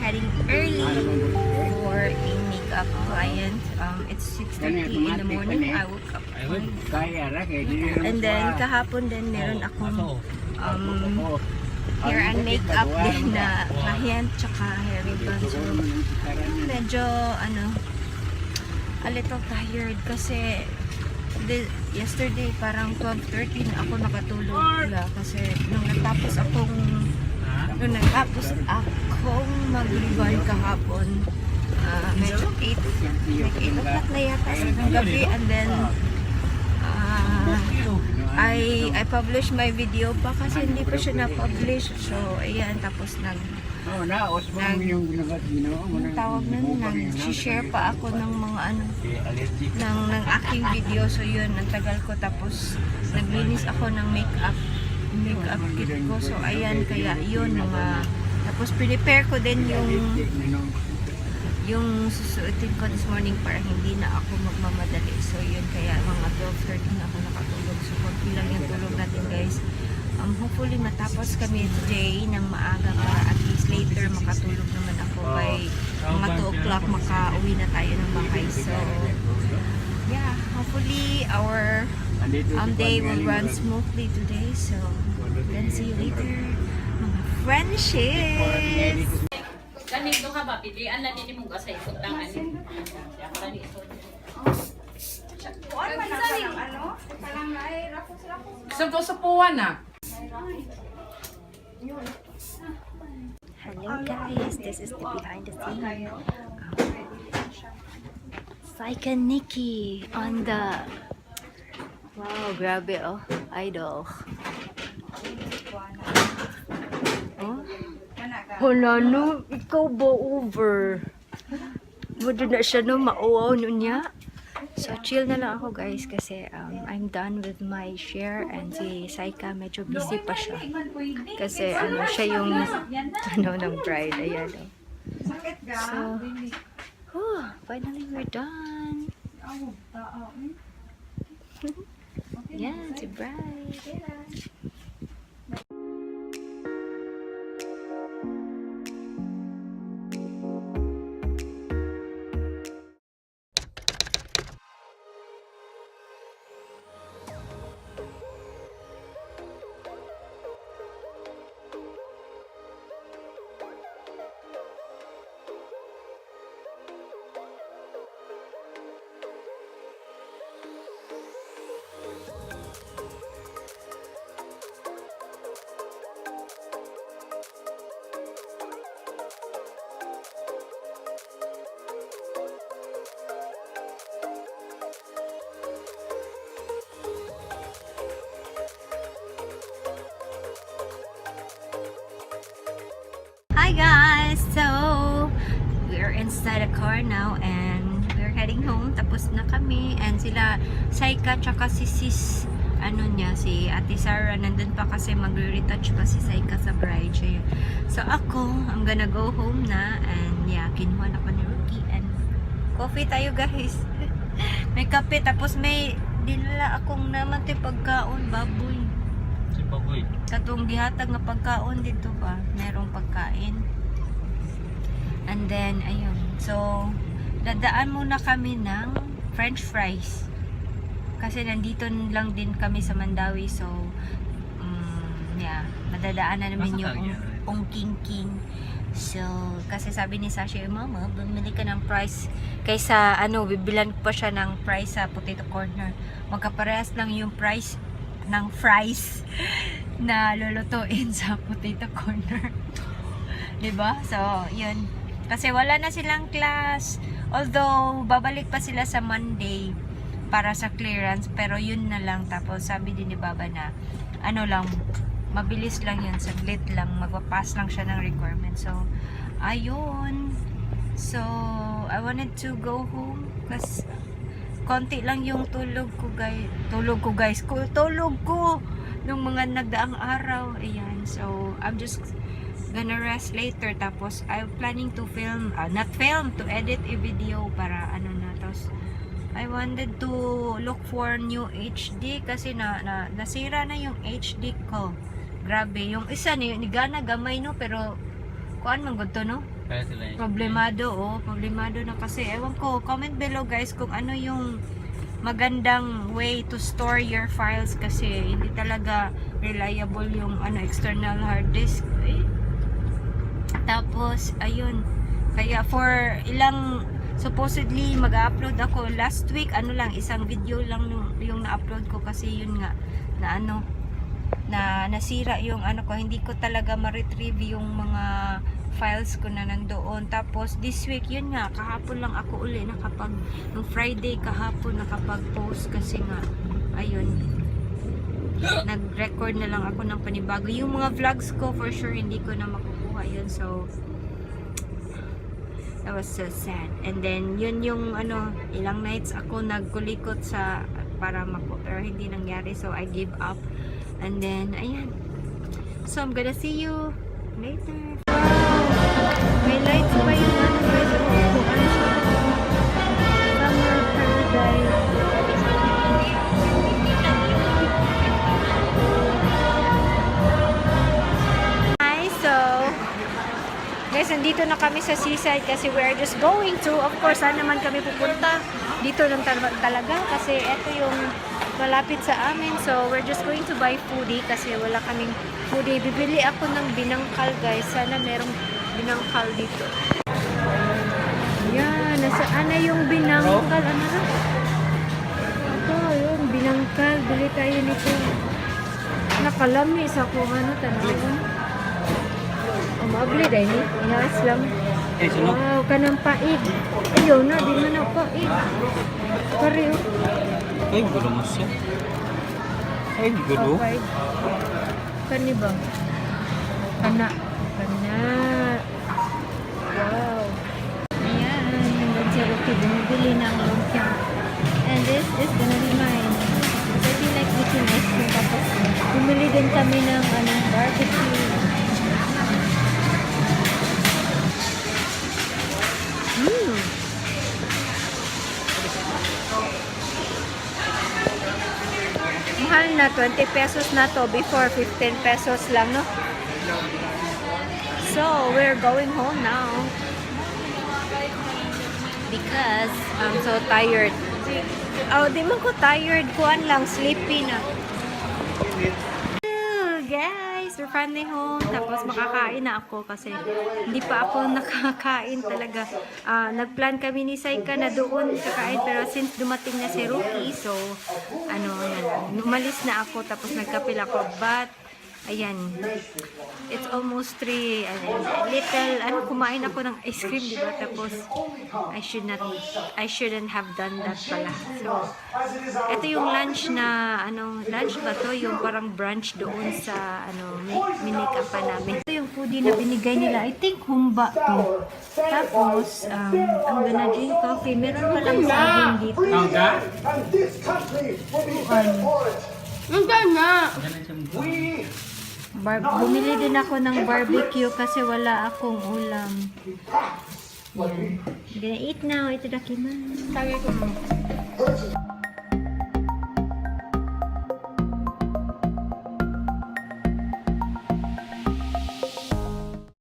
heading early for a makeup client. It's 6:30 in the morning. I woke up. And then kahapon din meron akong hair and makeup din na client tsaka hair ribbon. So medyo a little tired kasi yesterday parang 12:30 na ako nakatulog kasi nung natapos akong mag-ribbon kahapon, medyo 8 o'clock na yata ng gabi, and then I published my video pa kasi hindi pa siya na-publish. So ayan, tapos tawag nag-share pa ako ng mga ng aking video. So yun, ang tagal ko, tapos naglinis ako ng makeup kit ko. So ayan, kaya yun tapos prepare ko din yung susuotin ko this morning para hindi na ako magmamadali. So yun, kaya mga 12:30 na ako nakatulog. So konti lang yung tulog natin, guys. Hopefully matapos kami today ng maaga para at least later makatulog naman ako by mga 2 o'clock makauwi na tayo ng bahay. So yeah, hopefully our day will run smoothly today. So then see you later, mga friendships. Ganito ka ba? Pilihan lang nini mong kasay ikot ng Supo-supuan na. Hello guys, this is the behind the scene. Saika Nikki on the grabe idol. Hala no, ikaw ba over? Wala na siya no, mauaw nun niya. So chill na lang ako, guys, kasi I'm done with my share, and si Saika medyo busy pa siya. Kasi siya yung ng bride, ayan. So, finally we're done. Yan, si bride. Hi guys! So, we're inside a car now and we're heading home. Tapos na kami, and sila Saika tsaka si sis, si Ate Sarah nandun pa kasi magre-retouch pa si Saika sa bride. So ako, I'm gonna go home na, and yeah, kinuha na ko ni Rookie and coffee tayo, guys. May kape, tapos may dinala akong naman pagkaon, baboy. Katong gihatag nga pagkaon dito ba, merong pagkain. And then ayun, so dadaan muna kami ng french fries kasi nandito lang din kami sa Mandawi. So yeah, madadaan na namin yung King King. So kasi sabi ni Sasha, mama, bumili ka ng fries kaysa bibilan pa siya ng fries sa potato corner. Magkaparehas lang yung price ng fries na lulutuin sa potato corner. Diba? So, yun. Kasi wala na silang class. Although, babalik pa sila sa Monday para sa clearance. Pero yun na lang. Tapos, sabi din ni Baba na, mabilis lang yun. Saglit lang. Magpapass lang siya ng requirement. So, ayun. So, I wanted to go home. Kasi, konti lang yung tulog ko, guys. Tulog ko nung mga nagdaang araw. Ayan. So, I'm just gonna rest later. Tapos, I'm planning to film, to edit a video para tapos, I wanted to look for new HD kasi nasira na yung HD ko. Grabe. Yung isa ni gana gamay, no? Pero, kuan man gud to, no? Problemado na kasi. Ewan ko, comment below guys kung ano yung magandang way to store your files kasi hindi talaga reliable yung external hard disk. Tapos, ayun. Kaya for supposedly mag-upload ako last week, isang video lang yung na-upload ko kasi yun nga, na nasira yung ko, hindi ko talaga ma-retrieve yung mga files ko na nandoon. Tapos this week, yun nga, kahapon lang ako uli nung Friday kahapon nakapag-post kasi nga, ayun, nag-record na lang ako ng panibago. Yung mga vlogs ko, for sure, hindi ko na makukuha yun. So, that was so sad. And then, yun yung, ilang nights ako nagkulikot para pero hindi nangyari. So, I gave up. And then, ayan. So, I'm gonna see you later. May lights pa yung guys. Summer paradise. Hi, so guys, nandito na kami sa seaside kasi we're just going to, of course, saan naman kami pupunta? Dito lang talaga kasi ito yung malapit sa amin. So, we're just going to buy foodie kasi wala kaming foodie. Bibili ako ng binangkal, guys. Sana merong binangkal dito. Yan, nasaan na yung binangkal? Ano na? Ito, yun, binangkal. Bili tayo nito. Nakalamis ako, tanawin. Mabli dahil ni. Ihas lang. Wow, kanang paig. Ayaw na, di man ako paig. Pariyo. Ay, gulo mo siya. Ay, gulo. Okay. Kani ba? Kana. Wow. Ayan. Hanggang si Rocky bumibili ng lumpia. And this is gonna be mine. I feel like eating ice cream. Tapos bumili din kami ng barbecue. Mahal na, 20 pesos na to. Before, 15 pesos lang, no? So, we're going home now. Because I'm so tired. Oh, di man ko tired. Kuan lang, sleepy na. Guys, we're finally home. Tapos makakain na ako kasi hindi pa ako nakakain talaga. Nagplan kami ni Saika na doon kakain pero since dumating na si Rookie, so umalis na ako tapos nagkapil ako. But ayan, it's almost 3 kumain ako ng ice cream, diba? Tapos I shouldn't have done that pala. So ito yung lunch na lunch ba to? Yung parang brunch doon sa minake up namin. Ito yung foodie na binigay nila. I think humba to. Tapos I'm gonna drink coffee. Meron palang saging dito. Bumili din ako ng barbecue kasi wala akong ulam. Yan. I'm gonna eat now. Itadakimasu.